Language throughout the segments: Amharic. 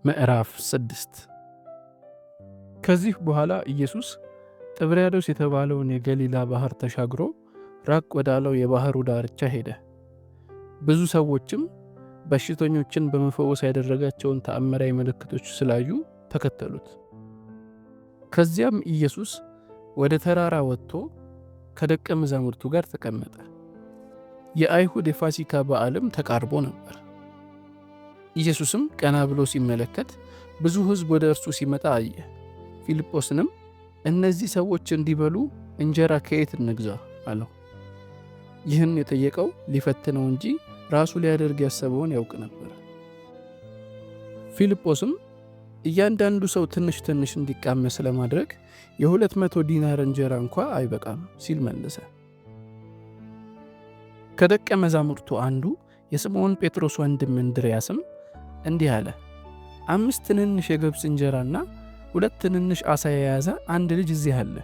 ምዕራፍ 6። ከዚህ በኋላ ኢየሱስ ጥብርያዶስ የተባለውን የገሊላ ባህር ተሻግሮ ራቅ ወዳለው የባህሩ ዳርቻ ሄደ። ብዙ ሰዎችም በሽተኞችን በመፈወስ ያደረጋቸውን ተአምራዊ ምልክቶች ስላዩ ተከተሉት። ከዚያም ኢየሱስ ወደ ተራራ ወጥቶ ከደቀ መዛሙርቱ ጋር ተቀመጠ። የአይሁድ የፋሲካ በዓልም ተቃርቦ ነበር። ኢየሱስም ቀና ብሎ ሲመለከት ብዙ ሕዝብ ወደ እርሱ ሲመጣ አየ። ፊልጶስንም እነዚህ ሰዎች እንዲበሉ እንጀራ ከየት እንግዛ አለው። ይህን የጠየቀው ሊፈትነው እንጂ ራሱ ሊያደርግ ያሰበውን ያውቅ ነበር። ፊልጶስም እያንዳንዱ ሰው ትንሽ ትንሽ እንዲቃመስ ለማድረግ የ200 ዲናር እንጀራ እንኳ አይበቃም ሲል መለሰ። ከደቀ መዛሙርቱ አንዱ የስምዖን ጴጥሮስ ወንድም እንድርያስም እንዲህ አለ፣ 5 ትንንሽ የገብስ እንጀራና 2 ትንንሽ ዓሣ የያዘ አንድ ልጅ እዚህ አለ።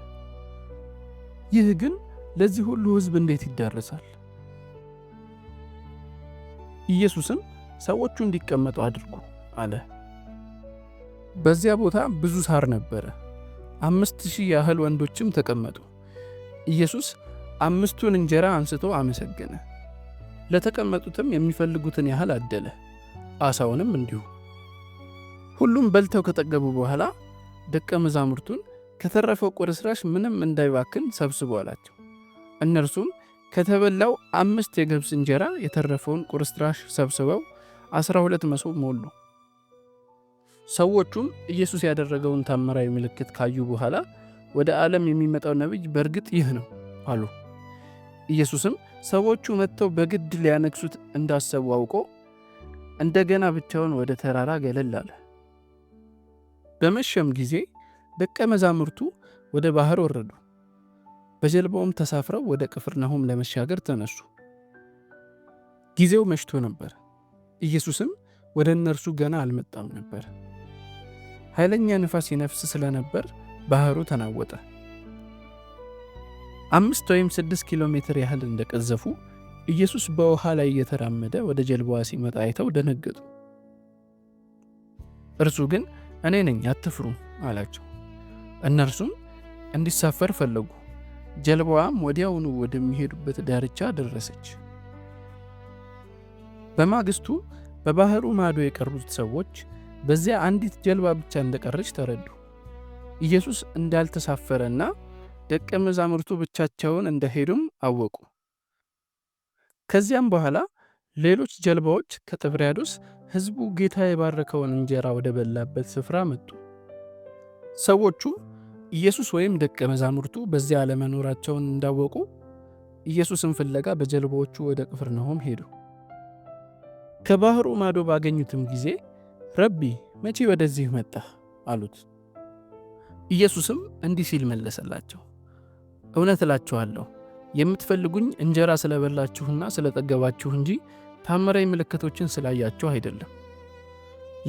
ይህ ግን ለዚህ ሁሉ ሕዝብ እንዴት ይዳረሳል? ኢየሱስም ሰዎቹ እንዲቀመጡ አድርጉ አለ። በዚያ ቦታ ብዙ ሳር ነበረ። 5000 ያህል ወንዶችም ተቀመጡ። ኢየሱስ 5ቱን እንጀራ አንስቶ አመሰገነ፣ ለተቀመጡትም የሚፈልጉትን ያህል አደለ። ዓሣውንም እንዲሁ። ሁሉም በልተው ከጠገቡ በኋላ ደቀ መዛሙርቱን ከተረፈው ቁርስራሽ ምንም እንዳይባክን ሰብስቡ አላቸው። እነርሱም ከተበላው 5 የገብስ እንጀራ የተረፈውን ቁርስራሽ ሰብስበው 12 መሶብ ሞሉ። ሰዎቹም ኢየሱስ ያደረገውን ታምራዊ ምልክት ካዩ በኋላ ወደ ዓለም የሚመጣው ነቢይ በእርግጥ ይህ ነው አሉ። ኢየሱስም ሰዎቹ መጥተው በግድ ሊያነግሱት እንዳሰቡ አውቆ እንደገና ብቻውን ወደ ተራራ ገለል አለ። በመሸም ጊዜ ደቀ መዛሙርቱ ወደ ባህር ወረዱ። በጀልባውም ተሳፍረው ወደ ቅፍርናሆም ለመሻገር ተነሱ። ጊዜው መሽቶ ነበር። ኢየሱስም ወደ እነርሱ ገና አልመጣም ነበር። ኃይለኛ ንፋስ ይነፍስ ስለነበር ባህሩ ተናወጠ። 5 ወይም 6 ኪሎ ሜትር ያህል እንደቀዘፉ ኢየሱስ በውሃ ላይ እየተራመደ ወደ ጀልባዋ ሲመጣ አይተው ደነገጡ። እርሱ ግን እኔ ነኝ፣ አትፍሩ አላቸው። እነርሱም እንዲሳፈር ፈለጉ። ጀልባዋም ወዲያውኑ ወደሚሄዱበት ዳርቻ ደረሰች። በማግስቱ በባህሩ ማዶ የቀሩት ሰዎች በዚያ አንዲት ጀልባ ብቻ እንደቀረች ተረዱ። ኢየሱስ እንዳልተሳፈረና ደቀ መዛሙርቱ ብቻቸውን እንደሄዱም አወቁ። ከዚያም በኋላ ሌሎች ጀልባዎች ከጥብርያዶስ ሕዝቡ ጌታ የባረከውን እንጀራ ወደ በላበት ስፍራ መጡ። ሰዎቹም ኢየሱስ ወይም ደቀ መዛሙርቱ በዚያ አለመኖራቸውን እንዳወቁ ኢየሱስን ፍለጋ በጀልባዎቹ ወደ ቅፍርናሆም ሄዱ። ከባህሩ ማዶ ባገኙትም ጊዜ ረቢ፣ መቼ ወደዚህ መጣህ? አሉት። ኢየሱስም እንዲህ ሲል መለሰላቸው፣ እውነት እላችኋለሁ የምትፈልጉኝ እንጀራ ስለበላችሁና ስለጠገባችሁ እንጂ ታምራዊ ምልክቶችን ስላያችሁ አይደለም።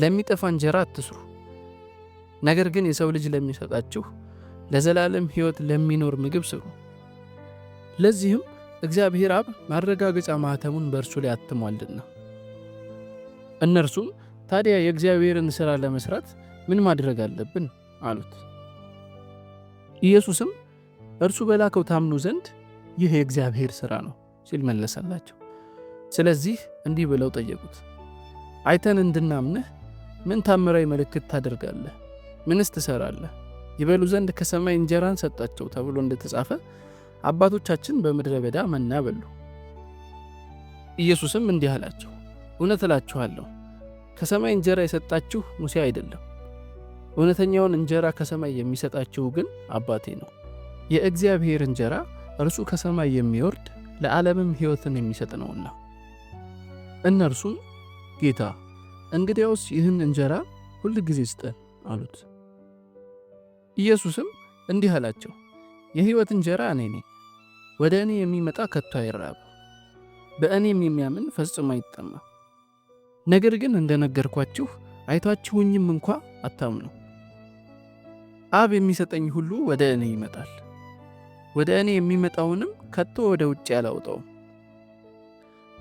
ለሚጠፋ እንጀራ አትስሩ፣ ነገር ግን የሰው ልጅ ለሚሰጣችሁ ለዘላለም ሕይወት ለሚኖር ምግብ ስሩ። ለዚህም እግዚአብሔር አብ ማረጋገጫ ማኅተሙን በእርሱ ላይ አትሟልና። እነርሱም ታዲያ የእግዚአብሔርን ሥራ ለመስራት ምን ማድረግ አለብን? አሉት። ኢየሱስም እርሱ በላከው ታምኑ ዘንድ ይህ የእግዚአብሔር ሥራ ነው ሲል መለሰላቸው። ስለዚህ እንዲህ ብለው ጠየቁት፣ አይተን እንድናምንህ ምን ታምራዊ ምልክት ታደርጋለህ? ምንስ ትሰራለህ? ይበሉ ዘንድ ከሰማይ እንጀራን ሰጣቸው ተብሎ እንደተጻፈ አባቶቻችን በምድረ በዳ መና በሉ። ኢየሱስም እንዲህ አላቸው፣ እውነት እላችኋለሁ ከሰማይ እንጀራ የሰጣችሁ ሙሴ አይደለም። እውነተኛውን እንጀራ ከሰማይ የሚሰጣችሁ ግን አባቴ ነው። የእግዚአብሔር እንጀራ እርሱ ከሰማይ የሚወርድ ለዓለምም ሕይወትን የሚሰጥ ነውና። እነርሱም ጌታ፣ እንግዲያውስ ይህን እንጀራ ሁል ጊዜ ስጠን አሉት። ኢየሱስም እንዲህ አላቸው፣ የሕይወት እንጀራ እኔ ነኝ። ወደ እኔ የሚመጣ ከቶ አይራብም፣ በእኔም የሚያምን ፈጽሞ አይጠማም። ነገር ግን እንደነገርኳችሁ አይታችሁኝም እንኳ አታምኑ። አብ የሚሰጠኝ ሁሉ ወደ እኔ ይመጣል፣ ወደ እኔ የሚመጣውንም ከቶ ወደ ውጭ አላወጣውም።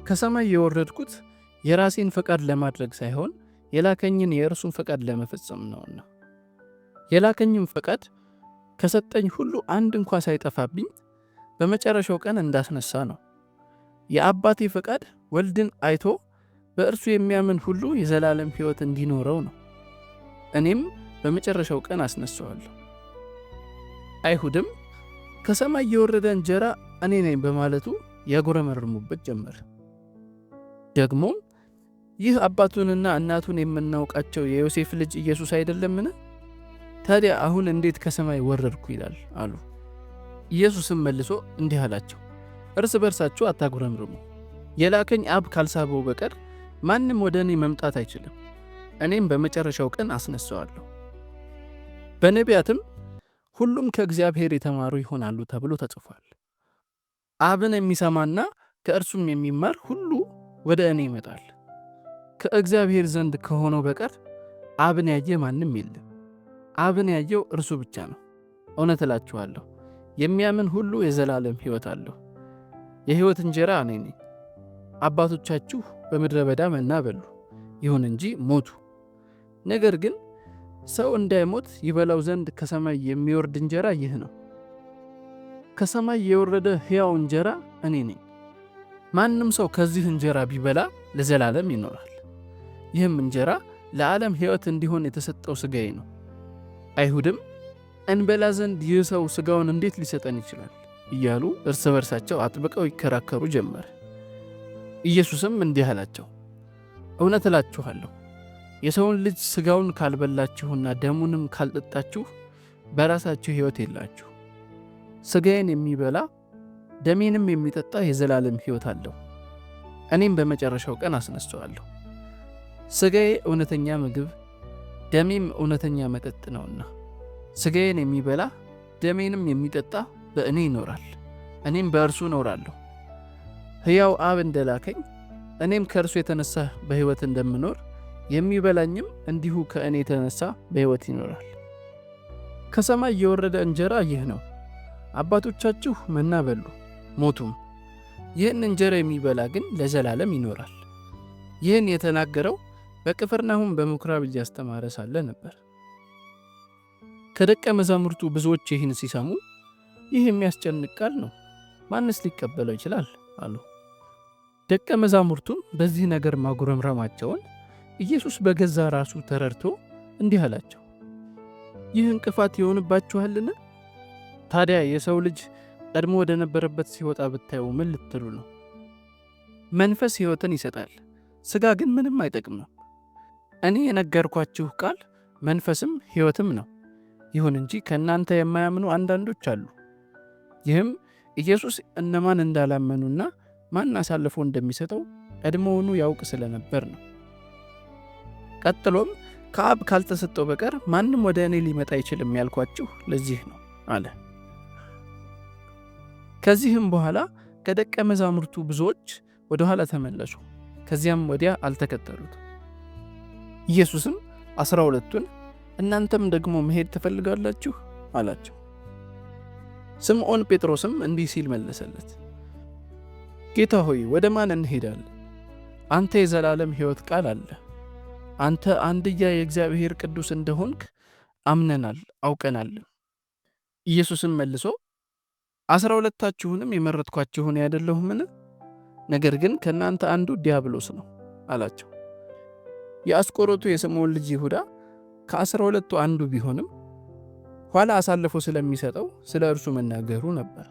ከሰማይ የወረድኩት የራሴን ፈቃድ ለማድረግ ሳይሆን የላከኝን የእርሱን ፈቃድ ለመፈጸም ነውና። የላከኝም ፈቃድ ከሰጠኝ ሁሉ አንድ እንኳ ሳይጠፋብኝ በመጨረሻው ቀን እንዳስነሳ ነው። የአባቴ ፈቃድ ወልድን አይቶ በእርሱ የሚያምን ሁሉ የዘላለም ሕይወት እንዲኖረው ነው። እኔም በመጨረሻው ቀን አስነሳዋለሁ። አይሁድም ከሰማይ የወረደ እንጀራ እኔ ነኝ በማለቱ ያጉረመርሙበት ጀመር። ደግሞም ይህ አባቱንና እናቱን የምናውቃቸው የዮሴፍ ልጅ ኢየሱስ አይደለምን? ታዲያ አሁን እንዴት ከሰማይ ወረድኩ ይላል አሉ። ኢየሱስም መልሶ እንዲህ አላቸው፣ እርስ በርሳችሁ አታጉረምርሙ። የላከኝ አብ ካልሳበው በቀር ማንም ወደ እኔ መምጣት አይችልም። እኔም በመጨረሻው ቀን አስነሳዋለሁ። በነቢያትም ሁሉም ከእግዚአብሔር የተማሩ ይሆናሉ ተብሎ ተጽፏል። አብን የሚሰማና ከእርሱም የሚማር ሁሉ ወደ እኔ ይመጣል። ከእግዚአብሔር ዘንድ ከሆነው በቀር አብን ያየ ማንም የለም። አብን ያየው እርሱ ብቻ ነው። እውነት እላችኋለሁ የሚያምን ሁሉ የዘላለም ሕይወት አለው። የሕይወት እንጀራ እኔ ነኝ። አባቶቻችሁ በምድረ በዳ መና በሉ፣ ይሁን እንጂ ሞቱ። ነገር ግን ሰው እንዳይሞት ይበላው ዘንድ ከሰማይ የሚወርድ እንጀራ ይህ ነው። ከሰማይ የወረደ ሕያው እንጀራ እኔ ነኝ። ማንም ሰው ከዚህ እንጀራ ቢበላ ለዘላለም ይኖራል። ይህም እንጀራ ለዓለም ሕይወት እንዲሆን የተሰጠው ሥጋዬ ነው። አይሁድም እንበላ ዘንድ ይህ ሰው ሥጋውን እንዴት ሊሰጠን ይችላል? እያሉ እርስ በርሳቸው አጥብቀው ይከራከሩ ጀመር። ኢየሱስም እንዲህ አላቸው፣ እውነት እላችኋለሁ የሰውን ልጅ ሥጋውን ካልበላችሁና ደሙንም ካልጠጣችሁ በራሳችሁ ሕይወት የላችሁ። ሥጋዬን የሚበላ ደሜንም የሚጠጣ የዘላለም ሕይወት አለው፣ እኔም በመጨረሻው ቀን አስነሣዋለሁ። ሥጋዬ እውነተኛ ምግብ ደሜም እውነተኛ መጠጥ ነውና ሥጋዬን የሚበላ ደሜንም የሚጠጣ በእኔ ይኖራል፣ እኔም በእርሱ እኖራለሁ። ሕያው አብ እንደላከኝ እኔም ከእርሱ የተነሳ በሕይወት እንደምኖር የሚበላኝም እንዲሁ ከእኔ የተነሳ በሕይወት ይኖራል። ከሰማይ የወረደ እንጀራ ይህ ነው። አባቶቻችሁ መና በሉ ሞቱም። ይህን እንጀራ የሚበላ ግን ለዘላለም ይኖራል። ይህን የተናገረው በቅፍርናሆም በምኵራብ እያስተማረ ሳለ ነበር። ከደቀ መዛሙርቱ ብዙዎች ይህን ሲሰሙ ይህ የሚያስጨንቅ ቃል ነው፣ ማንስ ሊቀበለው ይችላል? አሉ። ደቀ መዛሙርቱም በዚህ ነገር ማጉረምረማቸውን ኢየሱስ በገዛ ራሱ ተረድቶ እንዲህ አላቸው፣ ይህ እንቅፋት ይሆንባችኋልን? ታዲያ የሰው ልጅ ቀድሞ ወደ ነበረበት ሲወጣ ብታዩ ምን ልትሉ ነው? መንፈስ ሕይወትን ይሰጣል፣ ሥጋ ግን ምንም አይጠቅምም። እኔ የነገርኳችሁ ቃል መንፈስም ሕይወትም ነው። ይሁን እንጂ ከእናንተ የማያምኑ አንዳንዶች አሉ። ይህም ኢየሱስ እነማን እንዳላመኑና ማን አሳልፎ እንደሚሰጠው ቀድሞውኑ ያውቅ ስለነበር ነው። ቀጥሎም ከአብ ካልተሰጠው በቀር ማንም ወደ እኔ ሊመጣ አይችልም ያልኳችሁ ለዚህ ነው አለ። ከዚህም በኋላ ከደቀ መዛሙርቱ ብዙዎች ወደ ኋላ ተመለሱ፣ ከዚያም ወዲያ አልተከተሉት። ኢየሱስም 12ቱን እናንተም ደግሞ መሄድ ትፈልጋላችሁ? አላቸው። ስምዖን ጴጥሮስም እንዲህ ሲል መለሰለት፣ ጌታ ሆይ ወደ ማን እንሄዳለን? አንተ የዘላለም ሕይወት ቃል አለ። አንተ አንድያ የእግዚአብሔር ቅዱስ እንደሆንክ አምነናል አውቀናል። ኢየሱስም መልሶ 12ታችሁንም የመረጥኳችሁ እኔ አይደለሁምን? ነገር ግን ከእናንተ አንዱ ዲያብሎስ ነው አላቸው። የአስቆሮቱ የስምዖን ልጅ ይሁዳ ከ12ቱ አንዱ ቢሆንም ኋላ አሳልፎ ስለሚሰጠው ስለ እርሱ መናገሩ ነበር።